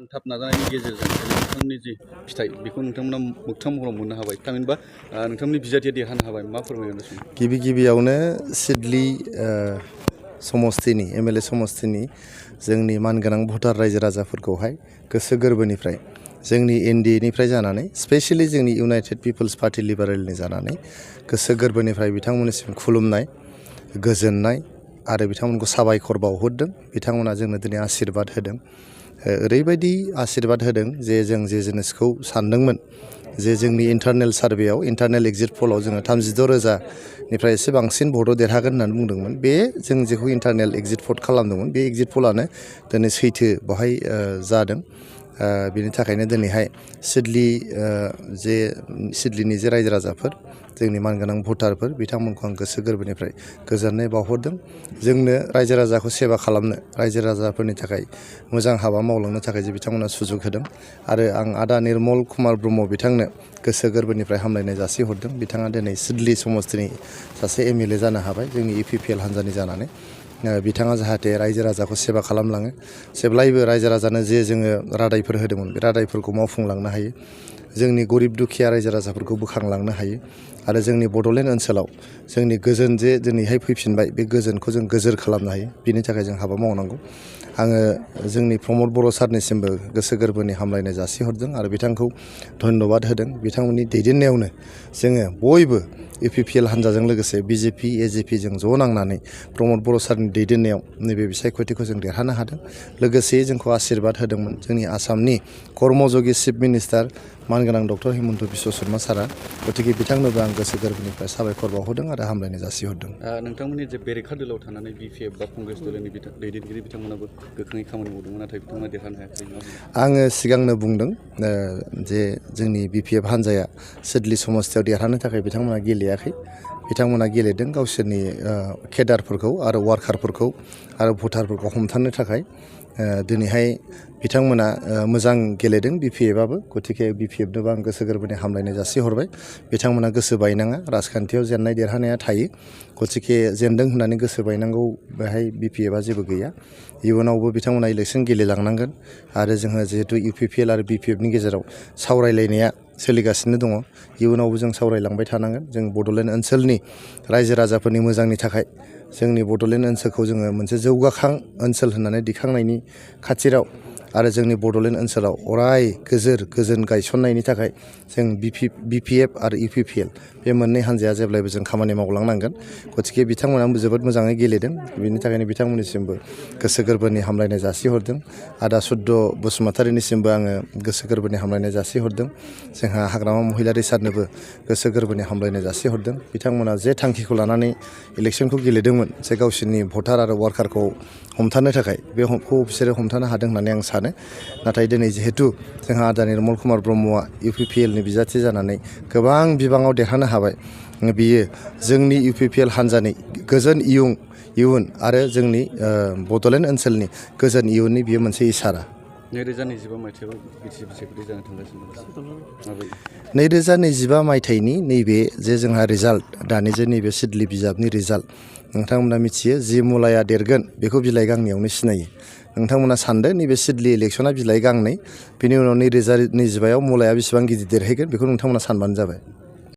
नांथाब नाजानायनि गेजेरजों नोंथांनि जि फिथाइ बेखौ नोंथांमोना मोगथां महराव मोननो हाबाय थामहिनबा नोंथांमोननि बिजाथिया देरहानो हाबाय मा फोरमायगोन गिबियावनो सिडली समस्तिनि एमएलए समस्तिनि जोंनि मानगोनां भटार रायजो राजाफोरखौहाय गोसो गोरबोनिफ्राय जोंनि एनडिएनिफ्राय जानानै स्पेशली जोंनि इउनाइटेड पिपल्स पार्टी लिबारेलनि जानानै गोसो गोरबोनिफ्राय बिथांमोननिसिम खुलुमनाय गोजोननाय आरो बिथांमोनखौ साबायखर बावहरदों। बिथांमोना जोंनो दिनै आशीर्बाद होदों। ओरैबायदि आशीर्बाद होदों जे जों जे जिनिसखौ सानदोंमोन जे जोंनि इन्टारनेल सार्भेयाव इन्टारनेल एग्जिट पलाव जोङो 36,000निफ्राय एसे बांसिन भटआव देरहागोन होननानै बुंदोंमोन। बे जों जेखौ इन्टारनेल एग्जिट पल खालामदोंमोन बे एग्जिट पलानो दिनै सैथो बाहाय जादों। बिनि थाखायनो दिनैहाय सिडलीनि जे रायजो राजाफोर जोंनि मानगोनां भटारफोर बिथांमोनखौ आं गोसो गोरबोनिफ्राय गोजोननाय बावहरदों। जोंनो रायजो राजाखौ सेबा खालामनो रायजो राजाफोरनि थाखाय मोजां हाबा मावलांनो थाखाय जे बिथांमोना सुजुग होदों आरो आं आदा निर्मल कुमार ब्रह्म बिथांनो गोसो गोरबोनिफ्राय हामलायनाय जासिहरदों। बिथाङा दिनै सिडली समस्तिनि सासे एमएलए जानो हाबाय जोंनि इउपिपिएल हान्जानि जानानै। बिथाङा जाहाथे रायजो राजाखौ सेबा खालामलाङो जेब्लायबो रायजो राजानो जे जोङो रादायफोर होदोंमोन बे रादायफोरखौ मावफुंलांनो हायो। जोंनि गरिब दुखिया रायजो राजाफोरखौ बोखांलांनो हायो आरो जोंनि बड'लेण्ड ओनसोलाव जोंनि गोजोन जे दिनैहाय फैफिनबाय बे गोजोनखौ जों गोजोर खालामनो हायो। बिनि थाखाय जों हाबा मावनांगौ। आङो जोंनि प्रमद बर' सारनिसिमबो गोसो गोरबोनि हामलायनाय जासिहरदों आरो बिथांखौ धन्यबाद होदों। बिथांमोननि दैदेननायावनो जोङो बयबो इउपिपिएल हान्जाजों लोगोसे बिजेपि एजेपि जों ज' नांनानै प्रमद बर' सारनि दैदेननायाव नैबे बिसायख'थिखौ जों देरहानो हादों। लोगोसे जोंखौ आशीर्बाद होदोंमोन जोंनि आसामनि कर्मयोगी चिफ मिनिस्टार मानगोनां डक्टर हिमन्त बिश्व शर्मा सारा। गतिके बिथांनोबो आं गोसो गोरबोनिफ्राय साबायखर बावहरदों आरो हामलायनाय जासिहरदों। नोंथांमोननि जे बेरेखा दोलोआव थानानै बिपिएफ बा कंग्रेस दोलोनि दैदेनगिरि बिथांमोनाबो गोख्रोङै खामानि मावदोंमोन नाथाय बिथांमोना देरहानो हायाखै। आङो सिगांनो बुंदों जे जोंनि बिपिएफ हान्जाया सिडली समस्तियाव देरहानो थाखाय बिथांमोना गेलेयाखै। बिथांमोना गेलेदों गावसोरनि केडारफोरखौ आरो वार्कारफोरखौ आरो भटारफोरखौ हमथानो थाखाय। दिनैहाय बिथांमोना मोजां गेलेदों बिपिएफआबो। गतिके बिपिएफनोबो आं गोसो गोरबोनि हामलायनाय जासिहरबाय। बिथांमोना गोसो बायनाङा राजखान्थियाव जेननाय देरहानाया थायो। गतिके जेनदों होननानै गोसो बायनांगौ बेहाय बिपिएफआ जेबो गैया। इयुनावबो बिथांमोना इलेक्सन गेलेलांनांगोन आरो जोङो जिहेतु इउपिपिएल आरो बिपिएफनि गेजेराव सावरायलायनाया सोलिगासिनो दङ। इयुनावबो जों सावरायलांबाय थानांगोन। जों बड'लेण्ड ओनसोलनि रायजो राजाफोरनि मोजांनि थाखाय जोंनि बड'लेण्ड ओनसोलखौ जोङो मोनसे जौगाखां ओनसोल होननानै दिखांनायनि खाथिराव आरो जोंनि बड'लेण्ड ओनसोलाव अराय गोजोन गायसननायनि थाखाय जों बिपिएफ आरो इउपिपिएल बे मोननै हान्जाया जेब्लायबो जों खामानि मावलांनांगोन। गतिके बिथांमोनाबो जोबोद मोजाङै गेलेदों। बिनि थाखायनो बिथांमोननिसिमबो गोसो गोरबोनि हामलायनाय जासिहरदों। आदा सुद्द बसुमतारिनिसिमबो आङो गोसो गोरबोनि हामलायनाय जासिहरदों। जोंहा हाग्रामा महिलारि सारनोबो गोसो गोरबोनि हामलायनाय जासिहरदों। बिथांमोना जे थांखिखौ लानानै इलेक्सनखौ गेलेदोंमोन जे गावसोरनि भटार आरो वार्कारखौ हमथानो थाखाय बेखौ बिसोरो हमथानो हादों होननानै आं सानो। नाथाय दिनै जिहेतु जोंहा आदा निर्मल कुमार ब्रह्मआ इउपिपिएलनि बिजाथि जानानै गोबां बिबाङाव देरहानो हाबाय। बियो जोंनि इउपिपिएल हान्जानि गोजोन इयुन आरो जोंनि बड'लेण्ड ओनसोलनि गोजोन इयुननि बियो मोनसे इसारा। 2025 मायथाइयाव बिटिसि बिसायख'थि जानो थांगासिनो माबायदि 2025 मायथाइनि नैबे जे जोंहा रिजाल्ट दानि जे नैबे सिडली बिजाबनि रिजाल्ट नोंथांमोना मिथियो जि मुलाया देरगोन बेखौ बिलाइ गांनैयावनो सिनायो। नोंथांमोना सानदो नैबे सिडली इलेक्सना बिलाइ गांनै बिनि उनाव 2025आव मुलाया बेसेबां गिदिर देरहैगोन बेखौ नोंथांमोना सानबानो जाबाय।